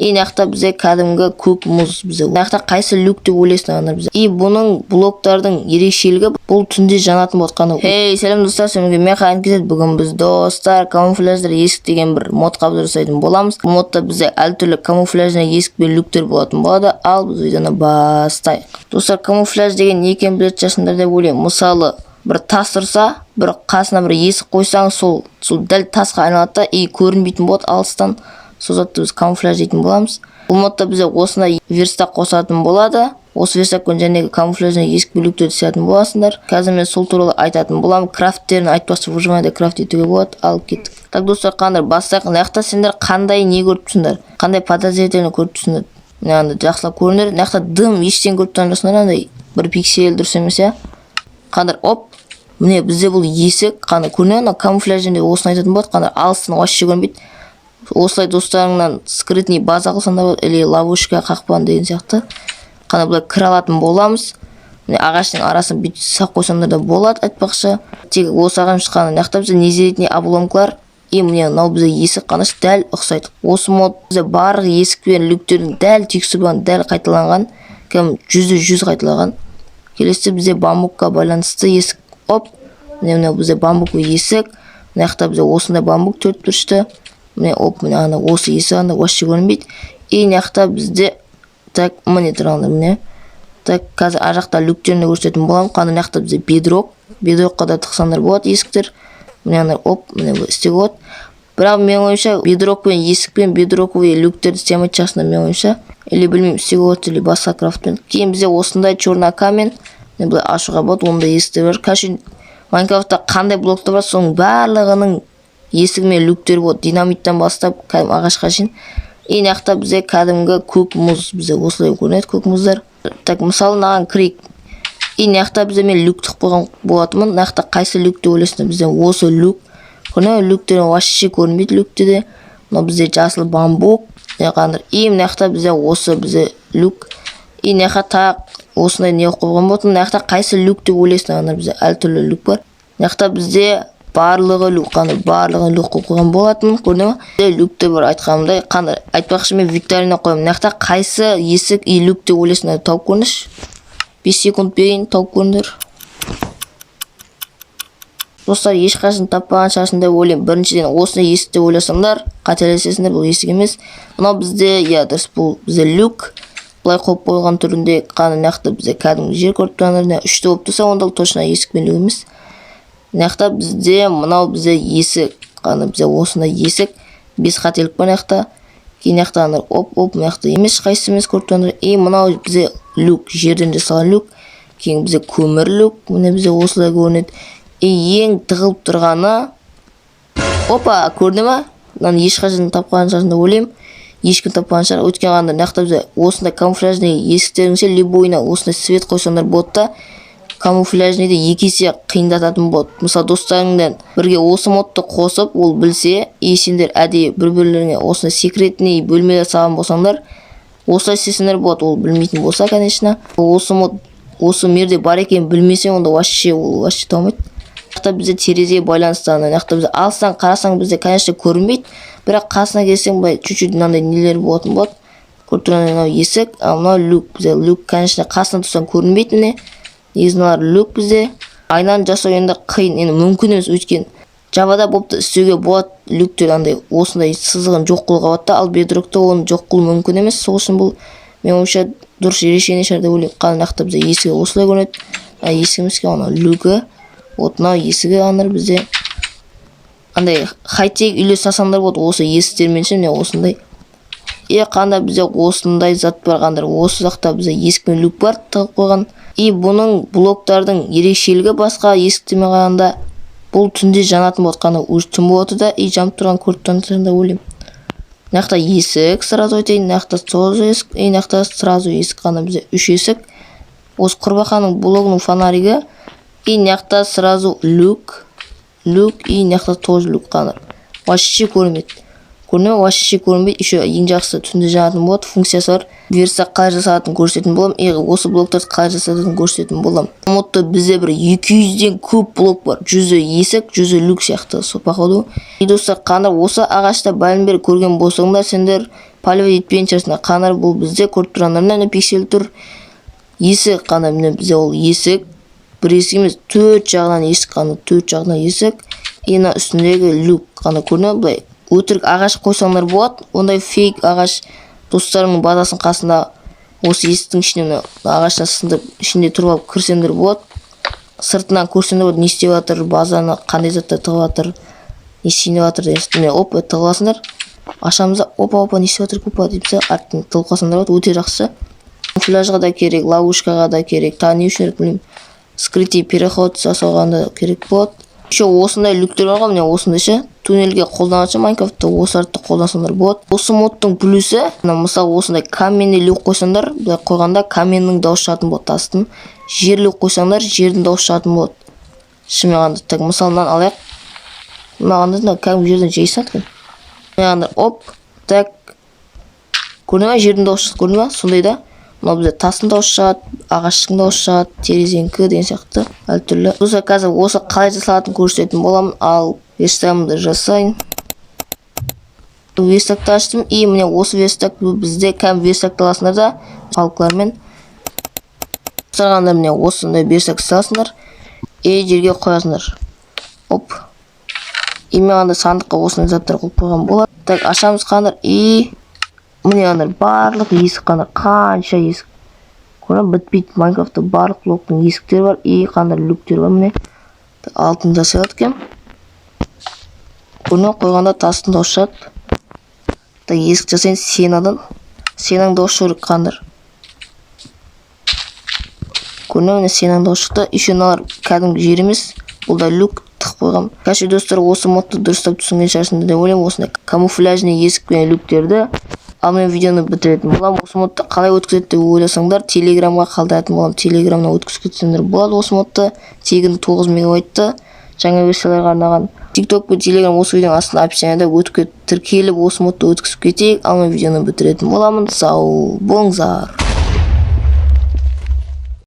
И мына жақта бізде кәдімгі көк мұз. Бізде мына жақта қайсы люк деп ойлайсыңдар, ана бізде? И бұның, блоктардың ерекшелігі, бұл түнде жанатын болады, қана. Ей, сәлем, достар! Сіздермен мен, Хан Кизет. Бүгін біз, достар, камуфляждар есік деген бір модқа обзор жасайтын боламыз. Бұл модта бізде әртүрлі камуфляжный есік пен люктер болатын болады. Ал біз видеоны бастайық. Достар, камуфляж деген не екенін білетін шығарсыңдар деп ойлаймын. Мысалы, бір тас тұрса, бір қасына бір есік қойсаң, сол дәл тасқа айналады да и көрінбейтін болады алыстан. Сол затты біз камуфляж дейтін боламыз. Бұл модта бізде осындай верстак қосатын болады. Осы верстакпен және камуфляжный есік пен люктерді істейтін боласыңдар. Қазір мен сол туралы айтатын боламын, крафттерін. Айтпақшы, выживание крафт етуге болады. Алып кеттік. Так, достар, қандай бастайық. Мына жақта сендер қандай не көріп тұрсыңдар, қандай подозрительный көріп тұрсыңдар? Мына анда жақсылап көріңдер. Мына жақта дым ештеңе көріп тұрған жоқсыңдар, андай бір пиксель дұрыс емес, иә? Қандай, оп, міне, бізде бұл есік. Қандай, көрінеді ана камуфляж деп осыны айтатын болады. Қандай, алыстан вообще көрінбейді. Осылай достарыңнан скрытный база қылсаң да болады или ловушка, қақпан деген сияқты. Қандай, былай кіре алатын боламыз. Міне, ағаштың арасын бүйтіп салып қойсаңдар да болады. Айтпақшы, тек осы ағаш шыққан. Мына жақта бізде незеритный обломкалар. И міне, мынау бізде есік, қанаш дәл ұқсайды. Осы мод бізде барлық есік пен люктердің дәл текстураны дәл қайталанған, кәдімгі 100% қайталанған. Келесі бізде бамбукқа байланысты есік. Оп, міне, мынау бізде бамбуковый есік. Мына жақта бізде осындай бамбук төрт бұрышты. Міне, оп, міне, ана осы есік анда вообще көрінбейді. И мына жақта бізде, так, міне тұрғандар, міне. Так, қазір ар жақта люктерін де көрсететін боламын. Қандай, мына жақта бізде бедрок. Бедрокқа да тықсаңдар болады есіктер. Міне, ана, оп, міне, бұл істеуге болады. Бірақ менің ойымша, бедрок пен есік пен бедроковый люктерді істей алмайтын шығарсыңдар, менің ойымша. Или білмеймін, істеуге болады или басқа крафтпен. Кейін бізде осындай черный камень, міне, былай ашуға болады. Ондай есіктер бар. Короче, Майнкрафтта қандай блоктар бар, соның барлығының есігі мен люктері болады, динамиттен бастап кәдімгі ағашқа шейін. И мына жақта бізде кәдімгі көк мұз, бізде осылай көрінеді көк мұздар. Так, мысалы, мынаған кірейік. И мына жақта бізде мен люк тығып қойған болатынмын. Мына жақта қайсы люк деп ойлайсыңдар? Бізде осы люк көріне ме? Люктер вообще көрінбейді люкте де. Мынау бізде жасыл бамбук, мына қандай. И мына жақта бізде осы бізде люк. И мына жаққа тағы осындай не қойған болатын. Мына жақта қайсы люк деп ойлайсыңдар? Ана бізде әртүрлі люк бар. Мына жақта бізде барлығы люк, қандай, барлығын люк қойып қойған болатын, көрдің ма? Бізде люкте бар, айтқанымдай. Қандай, айтпақшы, мен викторина қоямын. Мына жақта қайсы есік и люк деп ойлайсыңдар? Тауып көріңдерші, 5 секунд берейін, тауып көріңдер. Достар, ешқайсысын таппаған шығарсың деп ойлаймын. Біріншіден, осыны есік деп ойласаңдар, қателесесіңдер, бұл есік емес. Мынау бізде, иә, дұрыс, бұл бізде люк, былай қойып қойған түрінде. Қане, мына жақта бізде кәдімгі жер көріп тұрғандар. Мына үшті болып тұрса, онда ол точно есік пен люк емес. Мына жақта бізде мынау бізде есік. Қане, бізде осындай есік, бес қателік бар мына жақта. Кейін мына жақта ана, оп, оп, мына жақта емес, ешқайсысы емес, көріп тұрғандар. И мынау бізде люк, жерден жасалған люк. Кейін бізде көмір люк, міне, бізде осылай көрінеді. И ең тығылып тұрғаны, опа, көрді ма? Мынаны ешқашан тапқан шығарсың деп ойлаймын, ешкім таппаған шығар. Өйткені анда мына жақта бізде осындай камуфляжный есіктердің ше, любойына осындай свет қойсаңдар болады да, камуфляжныйды екі есе қиындататын болады. Мысалы, достарыңмен бірге осы модты қосып, ол білсе, и сендер әдейі бір бірлеріңе осындай секретный бөлмелер салған болсаңдар, осылай істесеңдер болады. Ол білмейтін болса, конечно. Осы мод осы мирде бар екенін білмесе, онда вообще ол вообще таумайды. Мына жақта бізде терезеге байланысты. Ана мына жақта бізде алыстан қарасаң, бізде, конечно, көрінбейді, бірақ қасына келсең, былай чуть чуть мынандай нелер болатын болады. Көріп тұрғандай, мынау есік, ал мынау люк. Бізде люк, конечно, қасына тұрсаң, көрінбейді. Міне, негізі мыналар люк. Бізде айнаны жасау енді қиын, енді мүмкін емес, өйткені Джавада болыпты, істеуге болады люктер, андай осындай сызығын жоқ қылуға болады да, ал бедрокта оны жоқ қылу мүмкін емес. Сол үшін бұл, менің ойымша, дұрыс решение шығар деп ойлаймын. Мына жақта бізде есігі осылай көрінеді. А, есік емес екен, анау люгі. Вот мынау есігі. Анар бізде андай хай-тек үйлер салсаңдар болады осы есіктермен ше. Міне, осындай. И қандай, бізде осындай зат бар. Қандай, осы жақта бізде есік пен люк бар тығып қойған. И бұның, блоктардың ерекшелігі, басқа есіктермен қарағанда, бұл түнде жанатын болады. Қана уже түн болады да и жанып тұрған көріп тұрсаңдар деп ойлаймын. Мына жақта есік, сразу айтайын, мына жақта тоже есік, и мына жақта сразу есік. Қана бізде үш есік. Осы құрбақаның блогының фонаригі. И мына жақта сразу люк, люк, и мына жақта тоже люк. Қана вообще көрінбейді, көріне ме? Вообще көрінбейді. Еще ең жақсысы, түнде жанатын болады, функциясы бар. Верстак қалай жасалатынын көрсететін боламын и осы блоктарды қалай жасалатынын көрсететін боламын. Модта бізде бір 200-ден көп блок бар, 100-і есік, 100-і люк сияқты сол, походу. И, достар, қандай, осы ағашта бәрін бері көрген болсаңдар сендер. Палево етпеген шығарсыңдар. Қаныр, бұл бізде көріп тұрғандар, міне, пиксель тұр. Есік қана, міне, бізде ол есік. Бір есік емес, төрт жағынан есік қана, төрт жағынан есік. И мына үстіндегі люк қана көрінеді. Былай өтірік ағаш қойсаңдар болады, ондай фейк ағаш. Достарыңның базасының қасында осы есіктің ішіне, мына ағаштан сындырып, ішінде тұрып алып кірсеңдер болады. Сыртынан көрсеңдер болады, не істеп жатыр, базаны қандай заттар тығып жатыр, не істейін деп жатыр деген сияқты. Міне, оп, тығып аласыңдар. Ашамыз да, опа, опа, не істеп жатыр, опа дейміз да, артын тығып қалсаңдар болады. Өте жақсы. Камуфляжға да керек, ловушкаға да керек, тағы не үшін керек білмеймін. Скрытый переход жасауға да керек болады. Еще осындай люктер бар ғой, міне, осындай ше, туннельге қолданатын ше, Майнкрафтта осыларды қолдансаңдар болады. Осы модтың плюсы мына, мысалы, осындай каменный люк қойсаңдар, былай қойғанда каменнің дауысы шығатын болады, тастың. Жер люк қойсаңдар, жердің дауысы шығатын болады. Шынымен қандай. Так, мысалы, мынаны алайық. Мынаған мына кәдімгі жерден жай салады екен. Мынағындай, оп, так, көрдің ба, жердің дауысы шықты, көрдің ба? Сондай да. Мынау бізде тастың дауысы шығады, ағаштың дауысы шығады, терезенікі деген сияқты әртүрлі. Достар, қазір осы қалай жасалатынын көрсететін боламын. Ал верстагымды жасайын. Верстакты аштым. И міне, осы верстак. Бұл бізде кәдімгі верстакты аласыңдар да, палкалармен жасағанда, міне, осындай верстак саласыңдар и жерге қоясыңдар, оп. И мен андай сандыққа осындай заттар қойып қойған болады. Так, ашамыз, қандар. И міне, андай барлық есік қана, қанша есік, көрдің ба? Бітпейді. Майнкрафтта барлық блоктың есіктері бар и қандай люктер бар. Міне, алтын жасай алады екенмін. Көрдің ба, қойғанда тастың дауысы шығады. Так, есік жасайын сенадан. Сенаның дауысы шығу керек, қандар. Көрдің ба, міне, сенаның дауысы шықты. Еще мыналар кәдімгі жер емес, бұл да люк тығып қойғанмын. Короче, достар, осы модты дұрыстап түсінген шығарсыңдар деп ойлаймын, осындай камуфляжный есік пен люктерді. Ал мен видеоны бітіретін боламын. Осы модты қалай өткізеді деп ойласаңдар, Телеграмға қалдыратын боламын. Телеграмнан өткізіп кетсеңдер болады осы модты тегін, 9 мегабайтты, жаңа версияларға арналған. Тикток пен Телеграм осы видеоның астында описанияда. Өтіп кетіп, тіркеліп, осы модты өткізіп кетейік. Ал мен видеоны бітіретін боламын. Сау болыңыздар.